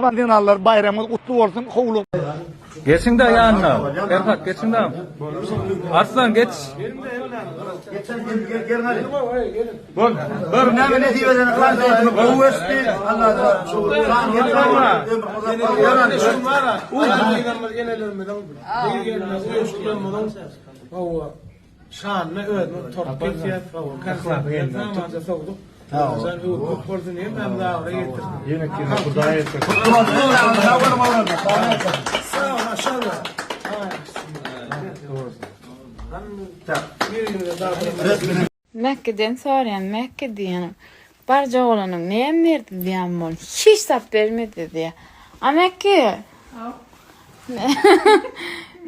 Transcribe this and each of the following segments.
Mähriban zenanlar baýramyňyz gutly bolsun howluk. Geçiňdä ýanyna. Perhat geçiňdä. Arslan geç. Bol. Bir näme nesip edeni konsertimiz gowy geçdi. Allajan Şanyna özümiz tort kesýäs, hawa, konsertimizi zamança sowduk. Allajan höwri köp bolsun, hemmämizi abraý getirsin. Ýene Hudaý etsin. Sag bol, maşallah. Mäkkiden soraýan, Mäkki diýýän, barja oglanyň näme berdi diýýän bol, hiç zat bermedi diýýär. A Mäkki?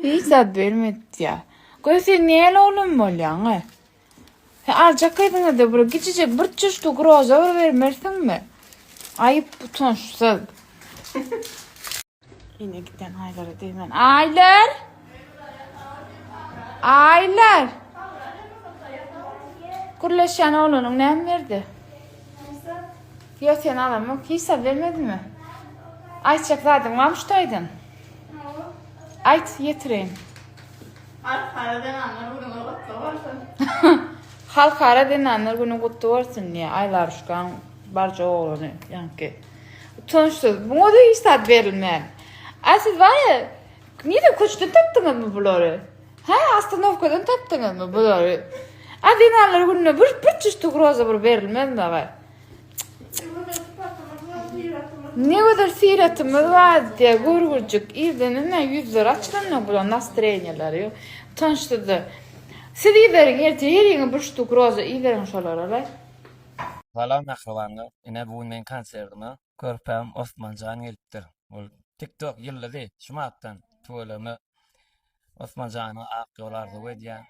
Hiç zat bermedi diýýär. Göý sen näl oglan bolýaň-a? Sen aljak gyzyňa-da bir kiçijek bir çuşduk roza bir bermersiňmi? Aýyp utançsyz. Ine giden Aýlara degmen. Aýlar! Aýlar! Gürleşýän oglanyň näme berdi? Ýok sen alamok. Hiç zat bermedimi? Aýtjak zadyň barmy şu taýdan? Aýt, ýetireýin. Halkara zenanlar günüňiz gutly bolsun. Halkara zenanlar güni gutly bolsun diýýär Aýlaruşkaň barja oglany ýaňky. Utançsyz. Muňa-da hiç zat berilmän. A siz bar-a, nirede köçeden tapdyňyzmy bulary? Hä, ostanowkadan tapdyňyzmy bulary? A zenanlar gününe bir bir çüşdük roza bir berilmezmi aga? Ne gözel syratymyz bar diýýär, görgürjik. Irden ine ýüzleri açylanda bular nastroýeniýaleri. Utançsyzlar. Siz iberiň ertir heriňi bir ştuk roza iberiň şolara-la. Salam mähribanlar ine bu gün meň konsertime körpäm Osmanjan gelipdir ol tiktok ýyldyzy şumatdan tüweleme Osmanjana ak ýol arzuw edýän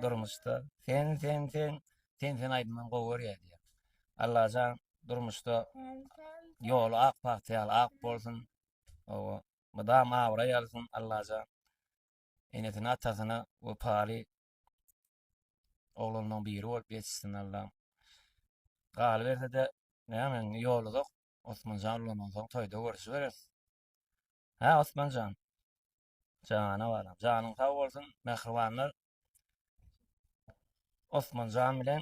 durmuşda sen sen sen sen sen aýdymyny gowy görýär diýýär Allajan durmuşda ýoly ak pagta ýaly ak bolsun owa mydam abraý alsyn Allajan enesine atasyna wepaly oglanlaryň biri bolup ýetişsin Allam. Galyberse-de, näme indi ýol uzak, Osmanjan ulandan soň toýda görüşibereris. Hä, Osmanjan? Jana balam, janyň sag bolsun, mähribanlar. Osmanjan bilen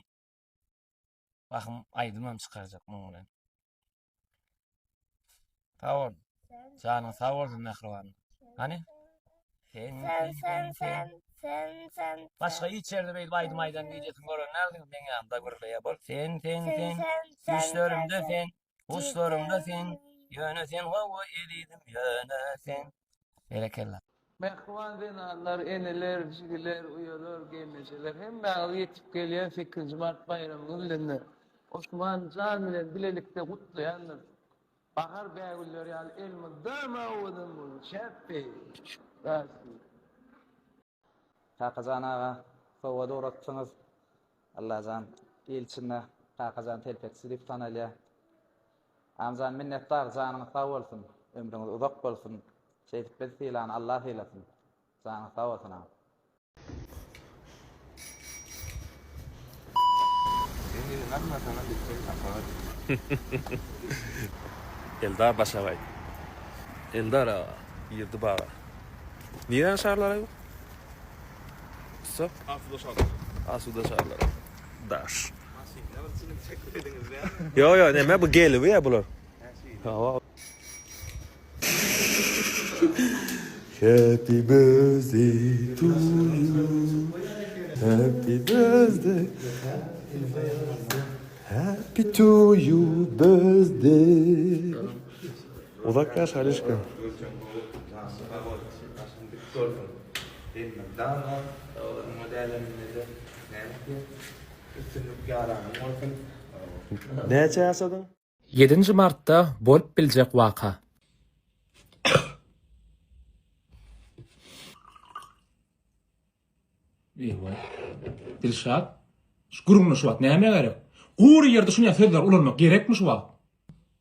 bahym aýdymam çykarjak muň bilen. Sag bol. Janyň sag bolsun mähriban. Hany? Sen sen sen sen sen sen. Başga hiç ýerde beýdip aýdym aýdan wideosyny gören dälsiňiz meň ýanymda gürleýär bol. Sen sen sen. Düşlerimde sen, huşlarymda sen. Ýöne sen hawa ezizim ýöne sen. Berekella. Mähriban zenanlar, eneler, jigiler, uýalar, gelnejeler hemmäňizi ýetip gelýän sekizinji mart baýramyňyz bilen Osman jan bilen bilelikde gutlaýandyrys. Bahar bägülleri ýaly elmydama owadan boluň. Şäpbe! Raşid. Kakajan aga sowgat ugratdyňyz. Allajan il içinde Kakajan telpekçi diýip tanalýar. Agamjan minnetdar janyňyz sag bolsun, ömrüňiz uzak bolsun. Şeýdip bizi sylany Allah sylasyn. Janyňyz sag bolsun agam. Sen eliňi almasaňam bitjek tapar. Eldar başagaý. Eldar aga girdi baga. Niräniň şarlary bu? Ussa? Asuda şarlar. Asuda şarlar. Daş. Maşynda bir çilim çekmediňiz dämi? Ýok ýok neme bu gelibi ýa bular. Hawa. Happy birthday to you. Happy birthday. Happy to you birthday. Uzak ýaşa Alişka. Näçe ýaşadyň? Ýedinji martda bolup biljek waka. Eý-waý. Dilşat, şu gürrüňler şu wagt nämä gerek? Gury ýerde şunýa sözleri ulanmak gerekmi şu wagt?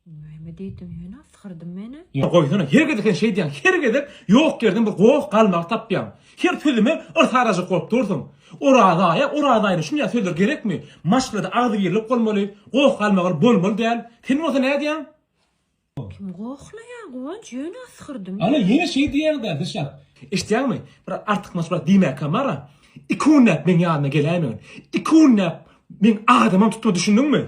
Näme diýdim ýöne asgyrdym menä. Goýsana, her gezek sen şeýdýäň, her gezek ýok ýerden bir goh galmagy tapýaň. Her sözüme yrs arajak bolup dursuň. Oraza aýa, oraza aýyna şunýa sözler gerekmi? Maşgalada agzybirlik bolmaly, goh galmagal bolmaly däl. Sen bolsa nädýäň? Kim gohlaýa Guwanç ýöne asgyrdym. Ana ýene şeý diýýäň-dä Dilşat. Eşitýäňmi? Bir artykmaç bir diýmäkäm bar-a. Iki günläp meň ýanyma geläýmegin. Iki günläp meň adamam tutma düşündiňmi?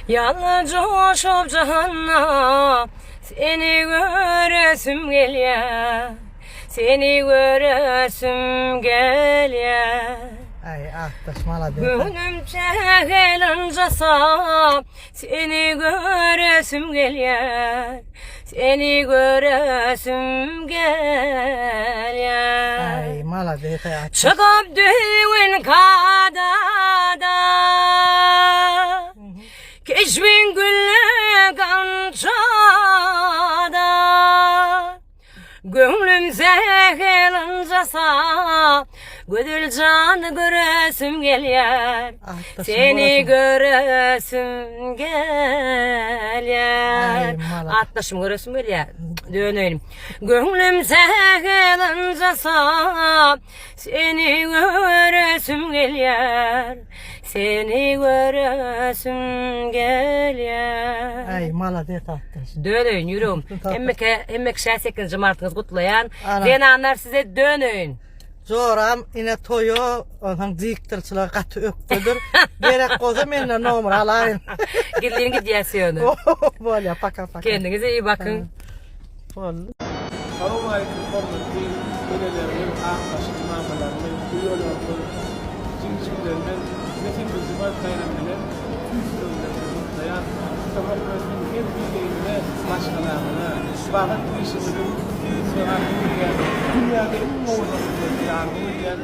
Ýalňyz joşup jahanda Seni göresim gelýär Seni göresim gelýär Aý atdaş malades. Göwnüm sähel ynjasa Seni göresim gelýär Seni göresim gelýär Aý malades aý atdaş. Çykyp düzgün kadada Keşbiň güllü gonçada Göwnüm sähel ynjasa Gözel jany göresim gelýär Seni göresim gelýär Atdaşym göresim gelýär Döneýin Göwnüm sähel ynjasa Seni göresim gelýär Seni göresim gelýär. Aý malades atdaş. Döneýin ýüregim. Hemmeke hemme kişä sekizinji martyňyzy gutlaýan. Zenanlar size döneýin. Joram ine toýa onsoň diktorçylar gaty ökdedir. Gerek bolsa menden nomer alaýyň. Gizlin gidýäs ýöne. Bolýa paka paka. Kendiňize iyi bakyň. Boldy. Salowmaleýkim hormatly enelerimiz, akdaşly mamalarymyz, uýalarymyz, jigijiklerimiz we sekizinji mart baýramy bilen tüýs ýüregimden sizi gutlaýan. Gutlamak bolsun her biriňize, maşgalaňyza, bagyt işiňiziň tüýs we arzuw edýän, dünýäde iň owadan bolmagyny arzuw edýän.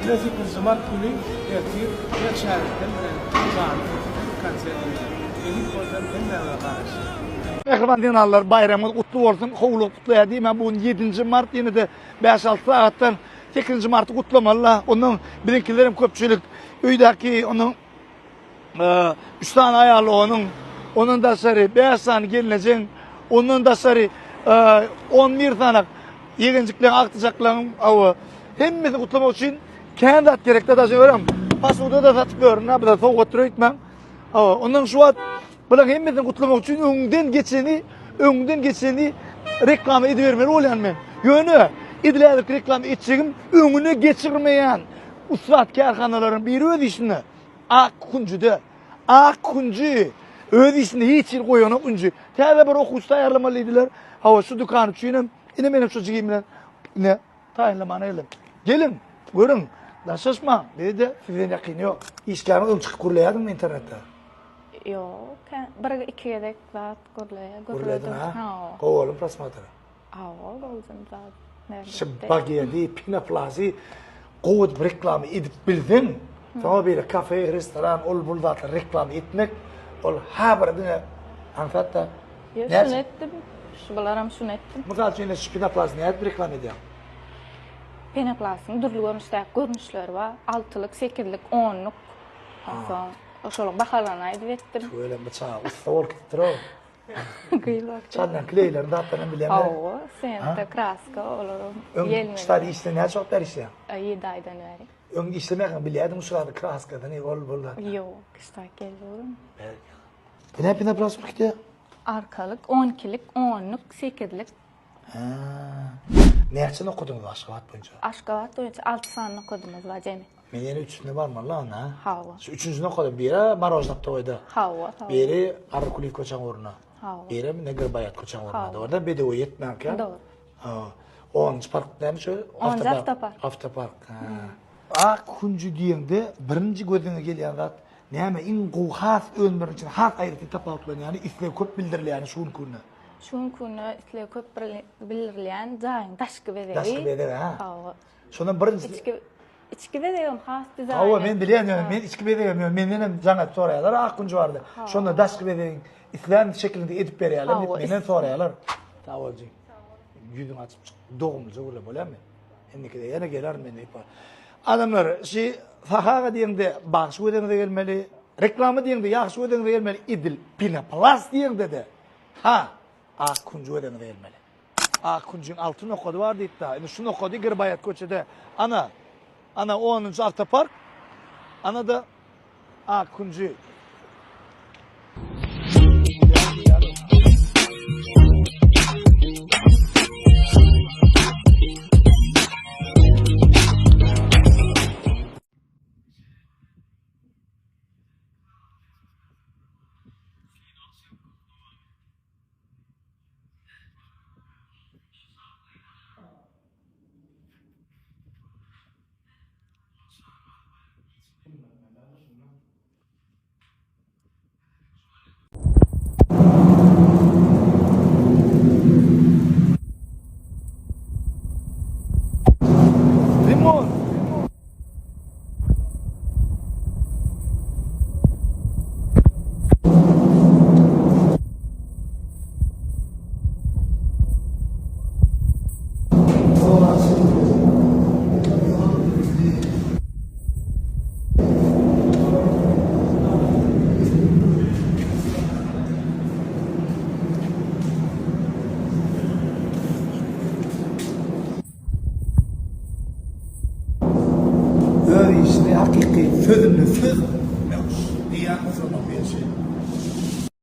Ine sekizinji mart güni ertir her şägirtler bilen janly sesde konsert berýär. Nesip bolsa hemmäňize garaşýan. Mähriban zenanlar baýramyňyz gutly bolsun howlugyp gutlaýar diýmän bu gün ýedinji mart ýene-de bäş-alty sagatdan sekizinji marty gutlamalyda ondan biziňkilerem köpçülik öýdäki onuň üç sany aýaly onuň ondan daşary bäş sany gelnejeň ondan daşary on bir sany ýegenjikleň agtyjaklaň hawa hemmesini gutlamak üçin kän zat gerekde daşy görem posuda-da satyp ýörün ha bize sowgatdyr öýtmäň hawa ondan şu wagt Bularyň hemmesini gutlamak üçin öňden geçeni, öňden geçeni reklama edibermeli bolýan men. Ýöne edil häzirki reklama etjegim öňüne geçirmeýän ussat kärhanalaryň biri öz işinde. Ak künjüde. Ak künji öz işinde hiç hili goýanok ünji. Täze bir okuwçy taýýarlamaly diýdiler. Hawa şu dükan üçin hem ine menem şu jigim bilen ine taýynlamana geldim. Geliň, görüň, daşlaşmaň. Bizde sizden ýakyny ýok. Işgäriň öň çykyp gürleýärdiňmi internetde? Ýok, bir iki gezek zat gürleýär. Gürlediň ha? Gowy boldumy prosmotr? Hawa, gowyjam zat. Şu bagedi, penoplazy gowy edip reklama edip bilseň, soňa beýle kafe, restoran, ol bul zatlar reklama etmek, ol ha bir diňe aňsat da. Ýok, şuny etdim. Şu bularam şuny etdim. Mysal üçin, şu penoplazy nädip reklama edýäň? Penoplastyň dürli görnüşdäki görnüşleri bar. Altylyk, sekizlik, onluk. Onsoň şolaryň bahalaryny aýdyp etdim. Tüweleme bu çaga ussa bolup gitipdir-ow. Gyýlak. Çalýan kleýlerini zatlaryny hem bilýäňmi? Hawa, senta, kraska olaram Öň ýelmeli. ştat işde näçe wagt bäri işleýäň? Ýedi aýdan bäri. Öň işlemäkäň bilýärdiňmi şu zady kraskasyny ol bul zat? Ýok, ştat gelip. Bu näme penoplast bolup gitýär? Arkalyk, on ikilik, onluk, sekizlik. Hä. Näçe nokadyňyz bar Aşgabat boýunça? Aşgabat boýunça alty sany nokadymyz bar jemi. Men ýene üçüsine barmaly onda, ha? Hawa. Şu üçünji nokada biri Marojnaptoýda. Hawa, hawa. Biri Garrykulyýew köçäň ugrunda. Hawa. Biri Nedirbaýat köçäň ugrunda. Hawa. Dogry-da, Bedewe ýetmänkä. Dogry. Hawa. Onunjy park näme şu? Onunjy awtopark. Awtopark. Ha. Ak künji diýeňde birinji gözüňe gelýän zat näme? Iň gowy has önümleriň içinde has aýratyn tapawutlanýany, isleg köp bildirilýäni şu günki günde. Şu günki günde isleg köp bildirilýän jaýyň daşky bezegi. Daşky bezegi, ha. Hawa. Şondan birinji Içki içki bezegem has dizaýn. Hawa, men bilýän ýöne men içki bezegem ýöne menden hem jaň edip soraýarlar ak künji barada. Şonda daşky bezegiň islän şekilinde edip berýärler diýip menden soraýarlar. Sag bol jigim. Ýüzüňi açyp çyk, dogumlyja gürle bolýarmy? Indikide ýene gelerin men diýip. Adamlar, şi Sahy aga diýeňde bagşy göz öňüňize gelmeli, reklama diýeňde ýagşy göz öňüňize gelmeli, edil penoplast diýeňde-de ha, ak künji göz öňüňize gelmeli. Ak künjiň alty nokady bar diýipdi. Indi şu nokady Girbaýat köçede. Ana. Ana onunjy awtopark. Ana-da Ak künji. Limon. Öz işini hakyky sözünde söz.